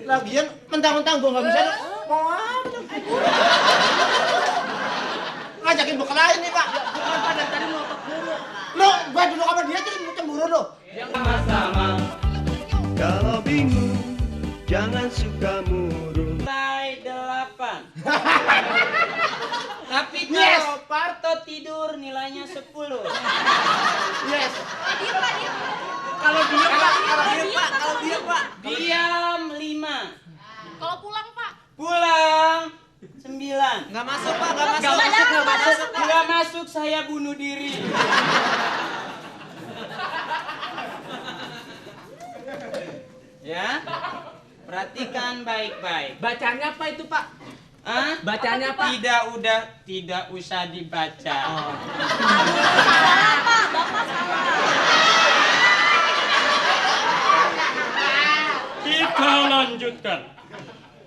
Lagian mentang-mentang gua nggak bisa mau apa? Ngajakin bekal lain nih, Pak. Bukan pada tadi mau keburu. Lo, gua duduk sama dia tuh cemburu lo. Sama-sama. Kalau bingung, jangan suka murung. Nilai 8. Tapi Yes. kalau Parto tidur nilainya 10. Yes. Kalau dia Pak, Kalau dia Pak. diam 5. Kalau pulang Pak. Pulang 9. Nggak masuk Pak, nggak masuk. Nggak masuk. Nggak masuk, saya bunuh diri. Ya, perhatikan baik-baik. Bacanya apa itu, Pak? Hah? Bacanya apa? Tidak usah dibaca. Kita lanjutkan.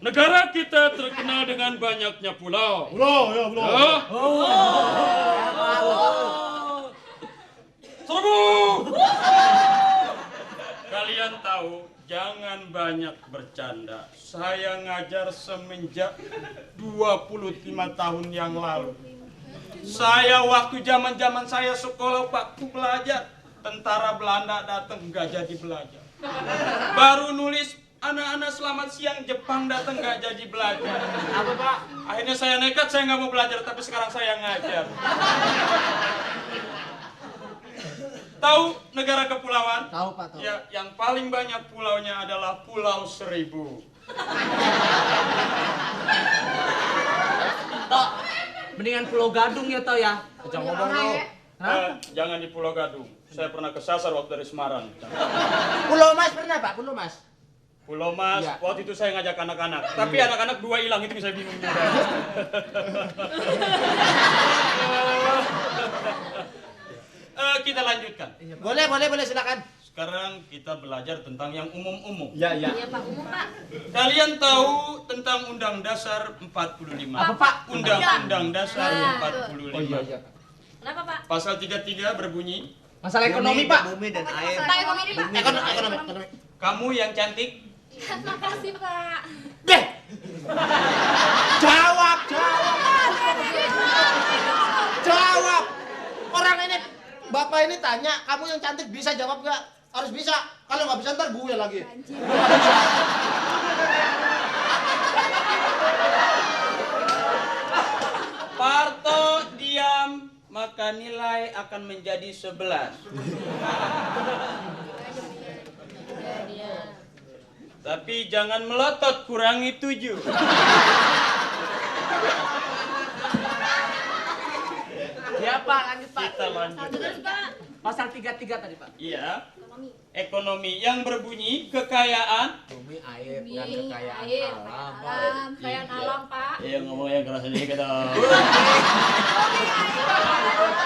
Negara kita terkenal dengan banyaknya pulau. Pulau. Ya. Serbu! Kalian tahu, jangan banyak bercanda. Saya ngajar semenjak 25 tahun yang lalu. Saya waktu zaman saya sekolah waktu belajar, tentara Belanda datang nggak jadi belajar. Baru nulis anak-anak selamat siang Jepang datang nggak jadi belajar. Apa, Pak? Akhirnya saya nekat, saya nggak mau belajar, tapi sekarang saya ngajar. Tahu negara kepulauan? Tahu, Pak, tahu. Ya, yang paling banyak pulaunya adalah Pulau Seribu. Tok, mendingan Pulau Gadung ya, Tok ya. Jangan ngomong lo. Jangan di Pulau Gadung. Saya pernah kesasar waktu dari Semarang. Pulau Mas pernah, Pak? Pulau Mas. Pulau Mas, Iya. waktu itu saya ngajak anak-anak. Tapi anak-anak 2 hilang, itu saya bingung juga. Kita lanjutkan. Boleh, silakan. Sekarang kita belajar tentang yang umum-umum. Ya. Iya Pak, umum Pak. Kalian tahu tentang Undang Dasar 45? Apa, Pak? Undang-Undang Dasar Iya, 45. Kenapa Pak? Pasal 33 berbunyi, Masalah ekonomi, Pak. Bumi dan air. Tentang ekonomi ini Pak. Ekonomi. kamu yang cantik, Terima kasih Pak. Deh. Jawab. Orang ini, Bapak ini tanya, kamu yang cantik bisa jawab nggak? Harus bisa. Kalau nggak bisa ntar gue lagi. Parto diam, maka nilai akan menjadi 11. Tapi jangan melotot, kurangi 7. Ya, Pak, lanjut, Pak. kita lanjut. Terus Pak. Pasal 33 tadi, Pak. Iya, Ekonomi. ekonomi yang berbunyi kekayaan. Bumi, air, Bumi, bukan kekayaan air, alam, Pak. alam, kekayaan alam Pak. Iya, ngomong yang keras sedikit dong.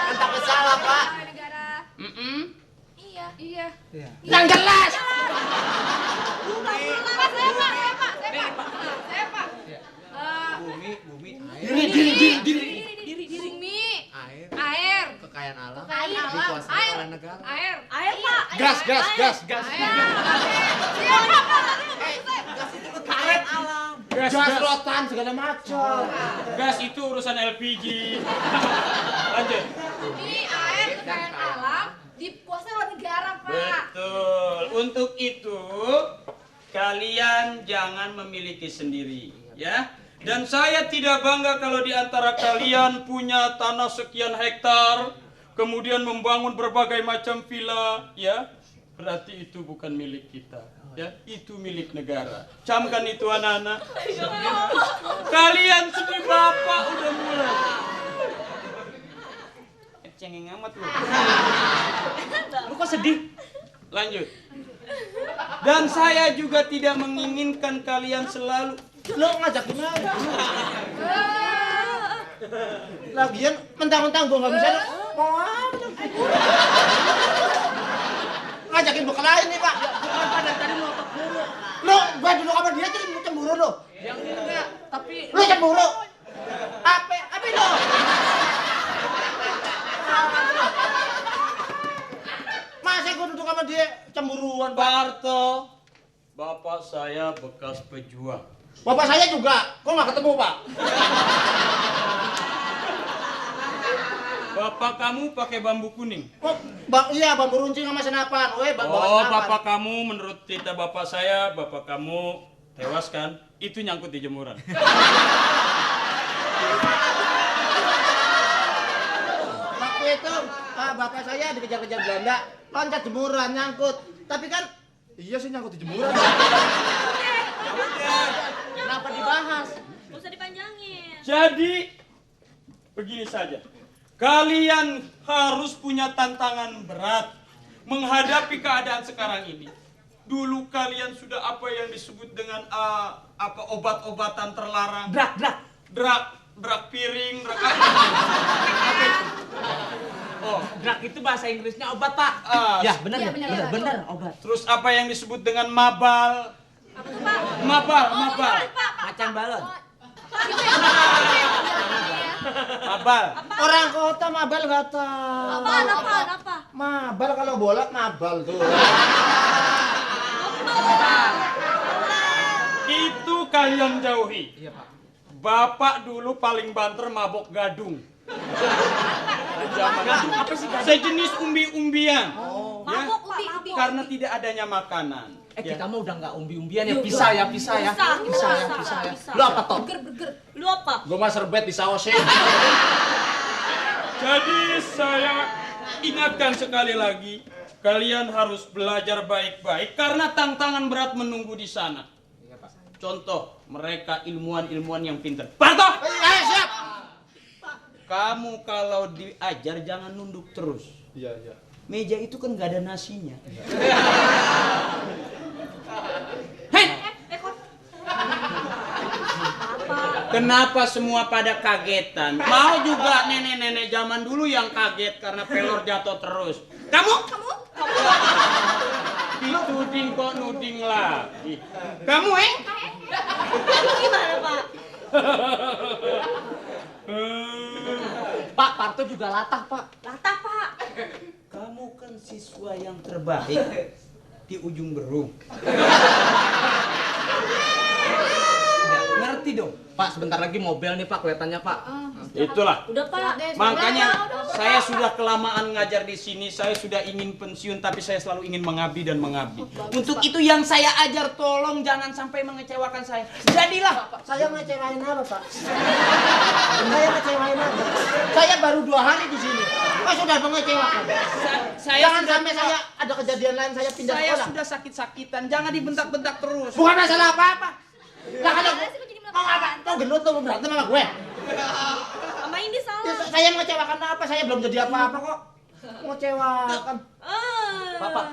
Entah kesalah, Pak. Negara. Iya. Yang jelas. Pak, saya Pak. Bumi, air, Diri. Bumi, air, air, kekayaan alam. kekayaan alam, Dikuasai air, oleh negara. air, Pak. Gas. Kekayaan alam. Gas rotan segala macam. Gas itu urusan LPG. Lanjut. Ini air, kekayaan alam dikuasai oleh negara Pak. Betul. Untuk itu kalian jangan memiliki sendiri, ya. Dan saya tidak bangga kalau di antara kalian punya tanah sekian hektar, kemudian membangun berbagai macam villa, ya. Berarti itu bukan milik kita, ya. Itu milik negara. Camkan itu anak-anak. Kalian seperti bapak udah mulai. Cengeng amat lu. Lu kok sedih? Lanjut. Dan saya juga tidak menginginkan kalian selalu. Lo ngajakin aja. Lagian mentang-mentang gua nggak bisa mau apa? Ngajakin bekal lain nih, Pak. Bukan pada tadi mau keburu. Lo, gua duduk sama dia tuh cemburu lo. Yang enggak, tapi Lo cemburu. Apa lo? Masa gua duduk sama dia cemburuan, Pak? Parto, bapak saya bekas pejuang. Bapak saya juga. Kok nggak ketemu, Pak? Bapak kamu pakai bambu kuning. Kok iya bambu runcing sama senapan. Bawa Oh, senapan. bapak kamu menurut cerita bapak saya, bapak kamu tewas kan? Itu nyangkut di jemuran. Waktu itu bapak saya dikejar-kejar Belanda, loncat jemuran nyangkut. Tapi kan iya sih nyangkut di jemuran. Kenapa dibahas? Gak usah dipanjangin. Jadi begini saja. Kalian harus punya tantangan berat menghadapi keadaan sekarang ini. Dulu kalian sudah apa yang disebut dengan obat-obatan terlarang. Drak piring, drak apa? Oh, drug itu bahasa Inggrisnya obat, Pak. Iya, benar. Obat. Terus apa yang disebut dengan mabal? Apa tuh, Pak? Mabal. Pak. Macam balon. Mabal. Orang kota mabal nggak tahu. Apa? Mabal kalau bola mabal tuh. Itu kalian jauhi. Iya, Pak. Bapak dulu paling banter mabok gadung. Gadung apa sih gadung? Sejenis umbi-umbian. Ya, Mabok, Pak. karena tidak adanya makanan. Kita mah udah nggak umbi-umbian ya, pisah ya. Bisa. Lu apa toh? Burger. Lu apa? Gua mah serbet di sausnya. Jadi saya ingatkan sekali lagi, kalian harus belajar baik-baik karena tantangan berat menunggu di sana. Contoh, mereka ilmuwan-ilmuwan yang pintar. Parto! Siap. Kamu kalau diajar jangan nunduk terus. Iya. Meja itu kan nggak ada nasinya. Kenapa semua pada kagetan? Mau juga nenek-nenek zaman dulu yang kaget karena pelor jatuh terus. Kamu? Dituding kok nuding lagi. Kamu, Gimana, Pak? Pak, Parto juga latah, Pak. Latah, Pak. Kamu kan siswa yang terbaik di ujung berung. Ngerti dong. Pak, sebentar lagi mobil nih, Pak, kelihatannya, Pak. Itulah. Udah, Pak. Makanya saya sudah kelamaan ngajar di sini. Saya sudah ingin pensiun, tapi saya selalu ingin mengabdi dan mengabdi. Untuk itu yang saya ajar, tolong jangan sampai mengecewakan saya. Jadilah. Saya ngecewain apa, Pak? Saya ngecewain apa? Saya baru 2 hari di sini. Kok sudah mengecewakan? Jangan sampai saya ada kejadian lain saya pindah Saya sekolah. sudah sakit-sakitan. Jangan dibentak-bentak terus. Bukan masalah apa-apa. Lah kalau Gimana sih lu jadi mau apa? Mau gendut tuh mau berantem sama gue. Sama ini salah. Saya mengecewakan apa? Saya belum jadi apa-apa kok. Mengecewakan. Pak.